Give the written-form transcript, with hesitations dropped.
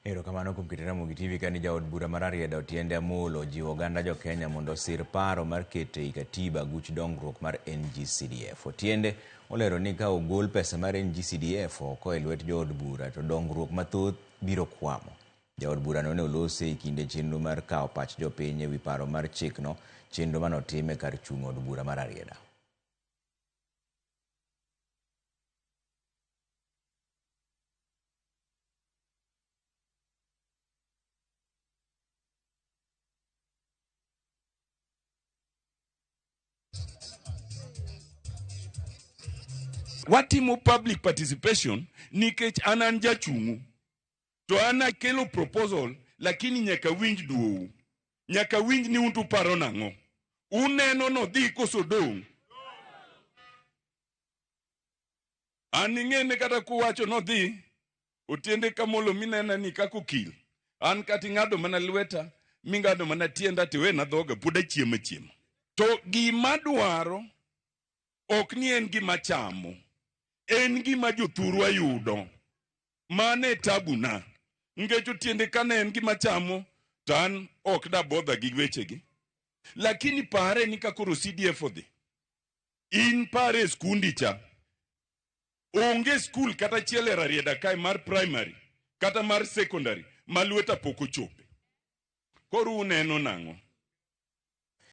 Erokamano kuom keto Ramogi TV ka ni jaod bura mar Rarieda Otiende Amollo ojiwo oganda jo Kenya mondo osir paro mar keto ei katiba guch dongruok mar NGCDF. Otiende olero ni ka ogol pesa mar NGCDF oko e lwet jood bura to dongruok mathoth biro kwamo. Jaod burano ne olose e kinde chenro mar kawo pach jopiny ewi paro mar chikno, chenro manotim e kar chung' od bura mar Rarieda. Watimo public participation nikech an an jachung'u to an akelo proposal, lakini nyaka winj duou, nyaka winj ni un to uparo nang'o, uneno nodhi koso dong'. An ing'e kata kuwacho nodhi Otiende Kamolo minena ni kaka okil, an kata ing'ado mana lweta ming'ado mana tienda tiwena dhoga pod achiemo achiema. To gima dwaro ok ni en gima chamo, en gima jothurwa yudo. Mano e tabuna. Nikech Otiende kane en gima chamo to an ok dabodha gi wechegi. Lakini pare ni ka koro CDF odhi, in pare e skundi cha, onge skul kata achiel e Rarieda kae mar primary kata mar secondary ma lweta pok ochope. Koro uneno nang'o?